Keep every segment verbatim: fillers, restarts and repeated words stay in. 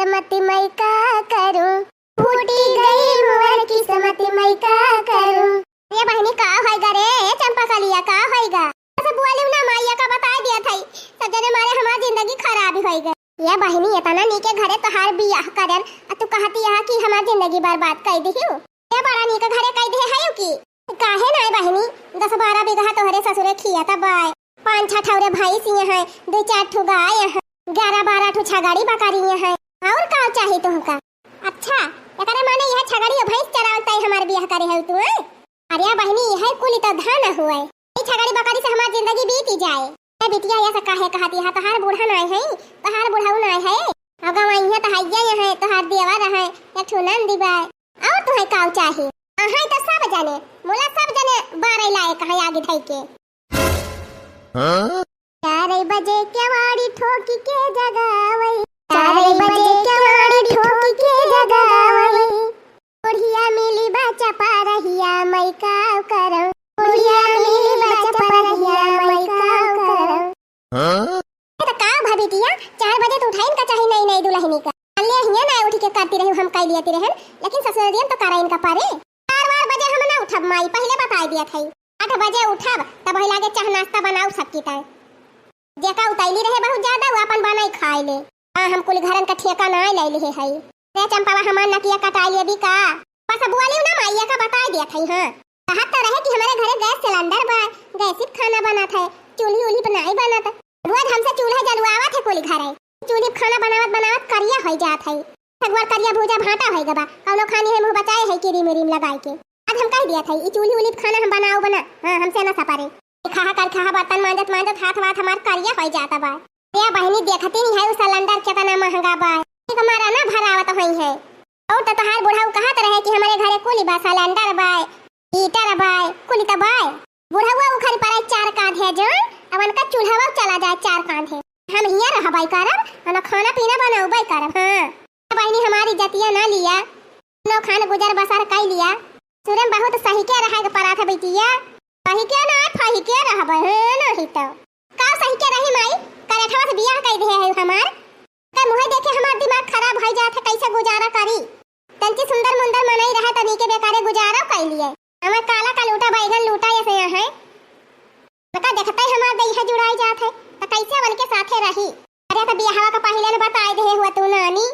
मत मैं का करूं, फूटी गई मोर किस्मत, मैं का करूं। ए बहिनी, का होइगा रे? ए चंपा कलिया, का होइगा? ऐसे बोलिउ ना, माइया का बताइ दिया थई, सब जने मारे हमार जिंदगी खराब होइगा। ए बहिनी, एतना नीके घरे तोहार बियाह करेन, आ तू कहतिया कि हमार जिंदगी बर्बाद कइ दिहिउ। ए बड़ा नीके घरे कइ दिहे हइउ कि? काहे नाइ बहिनी, दस बारह बीघा तोहरे ससुरे खियात बाय, पाँच छह ठौरे भैंसिया हैं, दुइ चार ठो गाय हैं, ग्यारह बारह ठो छगड़ी बकरिया हैं, और का चाही तुमका? अच्छा, एकरे माने यह छगड़ी और भैंस चरावल तई हमार बियाह करे हउ तू, हैं? अरे बहिनी, यह कुल तो धन हुए, ई छगड़ी बकरी से हमार जिंदगी बीती जाए। ए बिटिया, यह से काहे कहतिया, तोहार बूढ़ा नाइ है, तोहार बुढ़ऊ नाइ है, अगवा इहाँ तो हइया है, तोहार देवर है, एक ठो नंदी बाय, और तुहे का चाही? अहै तो सब जने, मोला सब जने बारह लायक है आगे धइ के। हाँ? चार बजे केवाड़ी ठोकी के जगावई, चार बजे केवाड़ी ठोकी के जगावई। बुढ़िया मिली बा चपरहिया, मैं का करौं? बुढ़िया मिली बा चपरहिया, मैं का करौं? हाँ? ए तो का भा बिटिया, चार बजे तो उठाइन का चाही नई नई दुलहिनी का। अल्ले हियाँ ना उठी के करती रही, हम कइ लियती रहन, लेकिन ससुररियन तो कराइन का परे। चार वार बजे हम ना उठब माई, पहिले बताइ दिया थई। आठ बजे उठब, तब वही लागे चाह नाश्ता बनाउ सकी तय। जेका उतैली रहे बहुत ज्यादा, वो अपन बनाई खाइ ले। हाँ, हम कुल घरन का ठेका नाइ लइ लिहे हई। रे चंपावा, हमार नकिया कटाइ लेबी का? बस बोलिउ ना माइया का बताइ दिया थई, हाँ। कहत तो रहे कि हमरे घरे गैस सिलेंडर बा, गैस से खाना बनत है, चूल्ही उल्ही पर नाइ बनत। रोज हमसे चूल्हा जलवावत है कुल घरे। चूल्ही पे खाना बनावत बनावत करिया होइ जात है। सगवर करिया भूजा भाटा होइ गबा, कौनो खानी है मुँह बचाए है क्रीम व्रीम लगाइ के। आज हम कहि दिया थई, ई चूल्ही उल्ही पे खाना हम बनाउब ना, हाँ, हमसे ना सपरे। खाहा कर खाहा बर्तन मांजत मांजत हाथ वाथ हमार करिया होइ जात बा। ए बहिनी, देखती नहीं है उ सिलेंडर केतना महंगा बा। एक मारा ना भरावत होइहैं। और तो तोहार बुढ़ऊ कहत रहे कि हमरे घरे कुली बा, सिलेंडर बाय, हीटर बाय, कुली तो बाय। बुढ़उआ उखरि पड़े चार कांधे जौन, अब उनका चूल्हवा चला जाए चार कांधे। हम हियाँ रहबै करब, हम खाना पीना बनउबै करब। हाँ बहिनी, हमारी इज्जतिया ना लिया, नौ खान गुजर बसर कइ लिया। सुरे में बहुत सही के रहे के पड़ा था बिटिया, सही के ना, फही के रहबै, हाँ, नहीं तो। का सही के रही माई, करेठवा से बियाह कइ दिहे है हमार। के मुँहे देखे हमार दिमाग खराब होइ जात है, कैसे गुजारा करी? तंची सुंदर मुंदर मनई रहे तनी के बेकारे गुजारा कइ लिए। हमार काला का लूटा बैगन लूटा ऐसे यहाँ है। उनका देखते ही हमार दहिया जुड़ाई जात है, तो कैसे उनके साथे रही? अरे तो बियाहवा का पहिले न बताए दिहे हुआ तू नानी।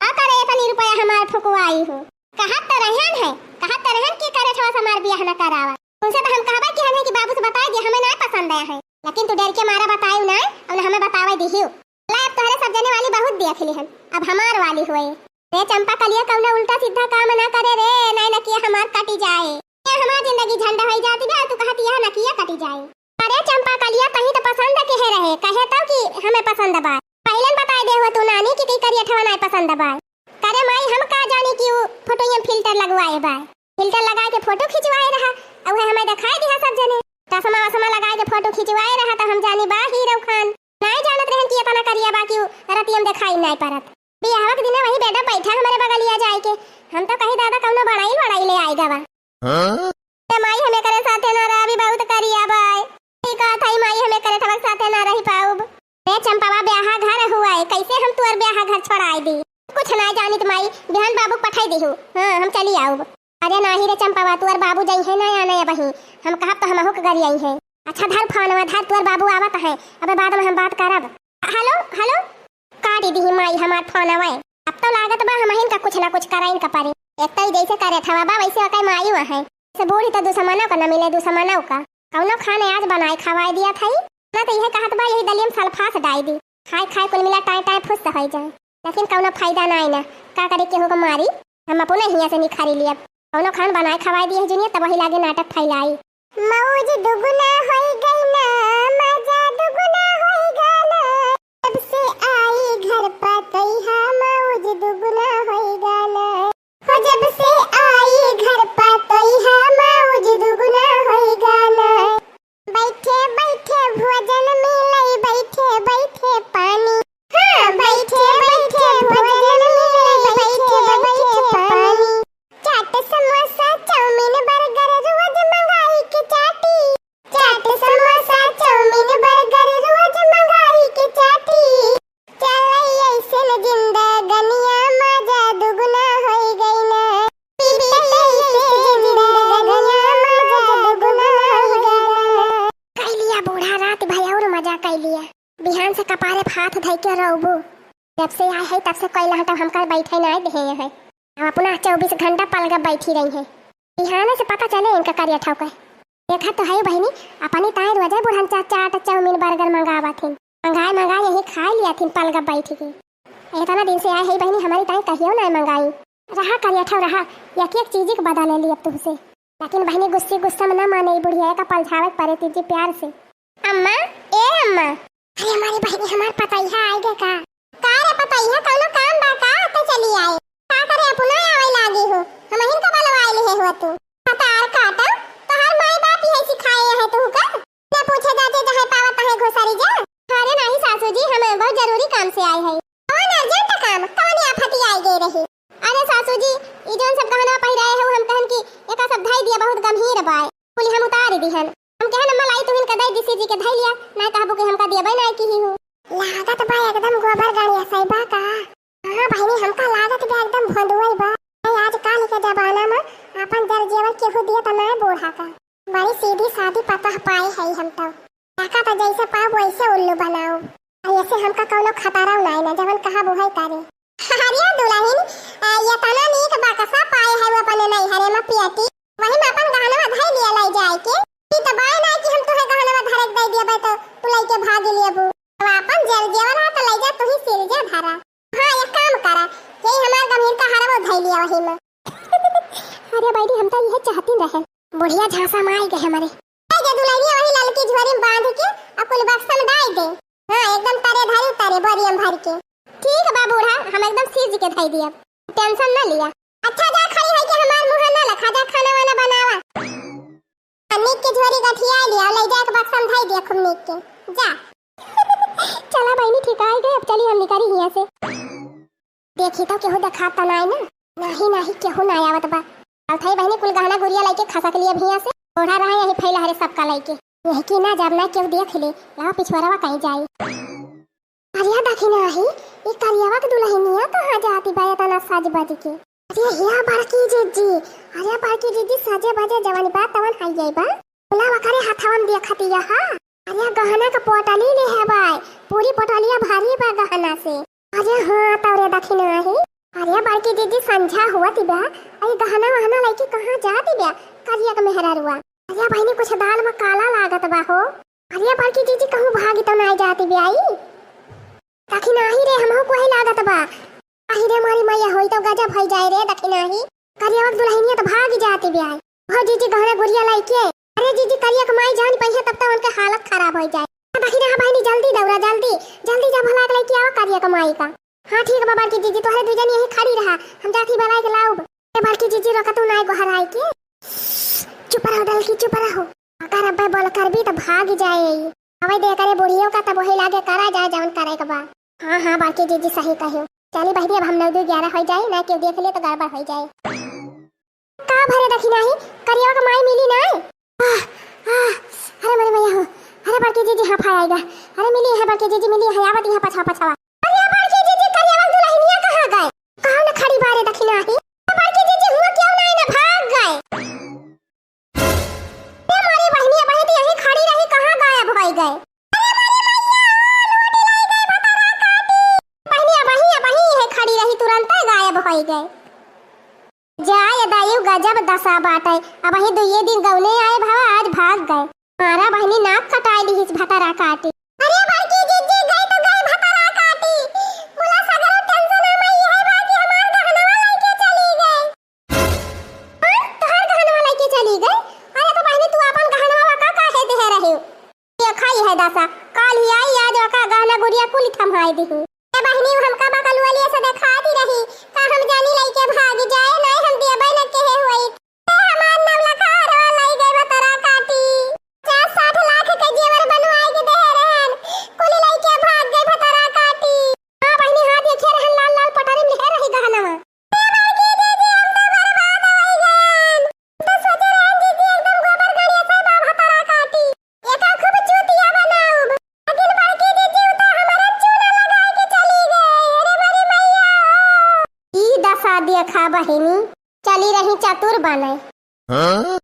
का करे इतनी रुपया हमार फुकवाई हो? कहत तो रहन है, कहत तो रहन कि करेठवा से हमार बियाह न करावा। उनसे तो हम कहबे कि हमें कि बाबू से बताए दिया, हमें ना पसंद आया है, लेकिन तू डर के मारा बतायू ना, और हमें बतावे दिहियो। ला, अब तोहरे सब जने वाली बहुत देख ली हम, अब हमार वाली होए। रे चंपा कलिया, कौनो उल्टा सीधा काम ना करे रे, नहीं नकिया हमार कटी जाए। ये हमार जिंदगी झंड होइ जाती बे, तू कहत यह नकिया कटी जाए। अरे चंपा कलिया, कहीं तो पसंद के है रहे, कहे तो कि हमें पसंद बा। पहिले न बताए दे हुआ तू नानी कि कई करिया ठवा नहीं पसंद बा। करे माई, हम का जानी कि वो फोटो में फिल्टर लगवाए बा। फिल्टर लगाए के फोटो खिंचवाए रहा, और हमें दिखाई दिया सब जने। चश्मा वश्मा लगाए के फोटो खिंचवाए रहा, तो हम जानी बा हीरो खान। नहीं जानत रहन कि इतना करिया बा कि उ रतिया में दिखाई नहीं पड़त। बियाहवा के दिने वही बेटा बैठा हमरे बगलिया जाए के। हम तो कही दादा कौनो बड़ाई वड़ाई ले आए गवा। हाँ? ते माई हमें करे साथे ना रहा, अभी बहुत करिया बाय। ठीक कहत है माई, हमें करे ठबक साथे ना रही पाउब। रे चंपावा, ब्याहा घर हुआ है, कैसे हम तुअर ब्याहा घर छोड़ाई दी? कुछ ना जानित माई, बिहान बाबू पठाई दिहु। हाँ, हम चली आउब। अरे नाही रे चंपावा, तुअर बाबू जइहैं ना आने अबहीं। हम कहब तो हमहू के गरियइहैं। अच्छा धर फोनवा, धर, तुअर बाबू आवत हैं, अबे बाद में हम बात करब। हेलो, हेलो। काटी दिही माई हमार फोनवा। अब तो लागत बा हमहिन का कुछ ना कुछ कराइन का परे। एक तो ई जैसे करे थवा बा वैसे ओकर माई वहाँ है। से बूढ़ी तो दुश्मनों का न मिले, दुश्मनों का। कौनो खाने आज बनाए खवाए दिया था ही। ना तो यह कहत बा यही दलिया में सल्फास डाई दी। खाए खाए कुल मिला टाए टाए फुस होइ जाए। लेकिन कौनो फायदा ना आई ना। का करे केहू को मारी? हम अपने हिया से निखारी लिया। कौनो खान बनाए खवाए दिए जुनिया तब वही लागे नाटक फैलाई। मौज दुगुना होई गई ना, मजा दुगुना होई गाना। जब से आई घर पा तैहा मौज दुगुना होई गाना। हो जब से आई घर पा तैहा मौज दुगुना होई गाना। बैठे बैठे भोजन मिलई, बैठे बैठे पानी। हाँ, बैठे बैठे भोजन मिलई, बैठे बैठे पानी। चाट समोसा चाउमीन बर्गर रोज मंगाई के चाटी। चाट समोसा अरे हाथ धइ के रोबू। जब से आए है तब से कोई लहटा हमका बैठे नाहीं देहे है। अब अपना चउबीस घंटा पलगा बैठी रही है। बिहाने से पता चले इनका करिया ठौके। देखा तो है बहिनी, अपनी ताई रोजे बुढ़न चा-, चाट, चाउमीन, बर्गर मंगावा थिन। मंगाए मंगाए यही खाए लिया थिन पलगा बैठ के। इतना दिन से आए है बहिनी, हमारी ताई कहियो नाहीं मंगाई। रहा करिया ठौ रहा, एक एक चीज के बदला ले ली अब तुमसे। लेकिन बहिनी गुस्से गुस्सा में ना माने, ई बुढ़िया का पलझावे के परे तीजी प्यार से। अम्मा, ए अम्मा। अरे हमारी बहिनी, हमार पतैया आए गे का? का रे पतैया, कौनो काम बा का? तो चली आए। का करे अपना आवे लागी हो? हमहिन का बलवाए लिहे हो तू? पतार काटा, तोहार माई बाप यही सिखाए है तू का? ना पूछे जाते जहाँ पावा तहाँ घुसरी जा। अरे नहीं सासू जी, हम बहुत जरूरी काम से आए हैं। कौन अर्जेंट काम? कौन आफत आई गई रही? अरे सासू जी, ई जौन सब गहना पहिराए हो, हम कहन कि एका सब धई दिया, बहुत गंभीर बाय। कुल हम उतार दिहन। हम कहन अम्मा लाई तुहिन के दे दिसी जी के धई लिया, ना कहबू कि हमका दिया बे ना की ही हो। लागत बा एकदम गोबर गाड़ी असई बा का? हाँ बहिनी, हमका लागत बा एकदम भोंदुआई बा। भाई आजकल के जमाना में अपन जर जेवर केहू दिए त ना बूढ़ा का। बड़ी सीधी सादी पतोह पाए है हम तो। काका तो जैसे पाओ वैसे उल्लू बनाओ। और ऐसे हमका कौनो खतरा नाई ना, जवन कहा वो है करे। अरे दुल्हन, आ, ये तना नीक बक्सा पाए है वो अपने नैहरे में पियती। वही में अपन गहनवा धई लिया लाई जाए के। ई तो बाय ना कि हम तुहे गहनवा धरे के दे दिया बे तो तू लइके भाग लेबू। अब अपन जेर जेवर है तो ले जा तू ही सिर जे धरा। हाँ, एक काम करा, यही हमार गंभीर का हरवा धई लिया वही में। अरे बैरी, हम तो यह चाहती रहे। बुढ़िया झांसा में आई गए हमारे। ले जा दुल्हनिया वही ललकी झोरी में बांध के और कुल बक्सा में डाल दे। हाँ, एकदम तरे धरी तरे बोरिया में भर के। ठीक बा बूढ़ा, हम एकदम सीज के धई दिया, टेंशन ना लिया। अच्छा जा खड़ी है कि हमार मुंह ना लखा, जा खाना वाना बनावा। आ नीक के झोरी गठिया लिया, ले जा के बक्सा में धई दिया खूब नीक के। जा। चला बहिनी, ठीक आई गए, अब चली हम निकली हियां से। देखी तो केहू देखात त नाई ना? नाही, नाही, केहू ना आवत बा। चलत हई बहिनी, कुल गहना गुरिया लइके खसक लिए हियां से। बूढ़ा रहा यही फैला हरे सबका लइके। यही की ना जब ना केहू देख ले, लाओ पिछुआरवा कहीं जाई। अरे दखिनाही, ई करियावा के दुल्हनिया कहाँ जाती बा इतना सज बज के? अरे हिया बड़की जीजी, अरे बड़की जीजी सजे बजे जवन बा तवन आई जाई बा। बोला वकरे हथवन देखतिया हा। अरे गहना के पोटली ले है बाय, पूरी पोटलिया भारी बा गहना से। अरे हाँ तौरे दखिनाही। अरे बड़की जीजी संझा हुआ तिबा, अरे गहना वहना लइके कहाँ जाती बा? करिया के मेहरारुआ। अरे बहिनी कुछ दाल में काला लागत बा हो। अरे बड़की जीजी कहूँ भागी तो नाई जाती बे आई। दखिनाही रे, हमहू कोहे लागत बा। आही रे मारी मैया, होई तो गजब होई जाए रे दखिनाही। करियावा के दुल्हनिया तो भागी जाती बे आई। हो जीजी गहना गुरिया लइके। अरे जीजी करिया के माई जान पइहे तब तो उनके हालत खराब होई जाए। दखिना बहिनी जल्दी दौड़ा, जल्दी, जल्दी जा भला के लइके आवा करिया के माई का। हाँ ठीक बा बड़की जीजी, तोहरे दू जन यही खड़ी रहा, हम जाती भला के लाउब। ए बड़की जीजी रोका तू नाई गोहराई के। चुप रहो डलकी, चुप रहो। अगर अब्बे बोल करबी तो भाग जाए। अबे दे करे बुढ़ियो का तब वही लागे करा जाए जवन करे के बा। हाँ हाँ बड़की जीजी सही कहियो। चली बहिनी अब हम नौ दो ग्यारह हो जाए ना, केहू देख ले तो गड़बड़ हो जाए। का भरे दखिनाही, करियावा के माई मिली ना? आह, आह, अरे मरे मैया हो। अरे बड़की जीजी हाँ फाय आएगा। अरे मिली है बड़की जीजी, मिली है, आवत यहाँ पछवा पछवा। अरे बड़की जीजी करियावा के दुल्हनिया कहाँ गए? कहाँ न खड़ी बारे दखिनाही? बड़की जीजी हुआ क्यों ना, ना भाग गए? ए मोरी बहिनी, अबही तो यहीं खड़ी रही, कहाँ गायब होई गए? अरे मोरी मैया, ओ, लूटी लाई गए भतरा काटी। बहिनी, अबही, अबही यहीं खड़ी रही, तुरंते गायब होई गए। जाए दायु गजब दशा बाटे, अबही दुइये दिन गौने आए भवा, आज भाग गए। मारा बहिनी नाक कटाए लिहिस भतरा काटी। अरे बड़की जीजी, गए तो गए भतरा काटी। बोला सगरो टेंशन में यही बा कि हमार गहनवा लेके चली गए। हाँ, तोहार गहनवा लइके चली गई? अरे तो बहिनी, तू आपन गहनवा का काहे देहे रही? देखा ही है दशा, काल ही आई, आज ओका गहना गुरिया कुल थम्हाई दिही। ए बहिनी, हमका बकलुआ लिए से देखाती रही, का हम जानी लइके भाग जाए, नहीं हम देबे न केहे हुई। ए हमार नवलखा हरवा लई गई भतरा काटी। पचास साठ लाख के जेवर बनवाई के देहे रहन, कुल लइके भाग गई भतरा काटी। हाँ बहिनी, हाँ देखे रहन लाल लाल पटरी में लेहे रही गहनवा। ए बड़की दीदी, हम तो बर्बाद होई गयन। हम तो सोचे रहन दीदी एकदम गोबर गड़िया से बा भतरा काटी। एका खूब चूतिया बनाउब। लेकिन बड़की दीदी उ तो हमारा चूना लगाई के चली गई। अरे बड़ी मैया हो। ई दशा देखा बहिनी, चली रही चतुर बने। हाँ?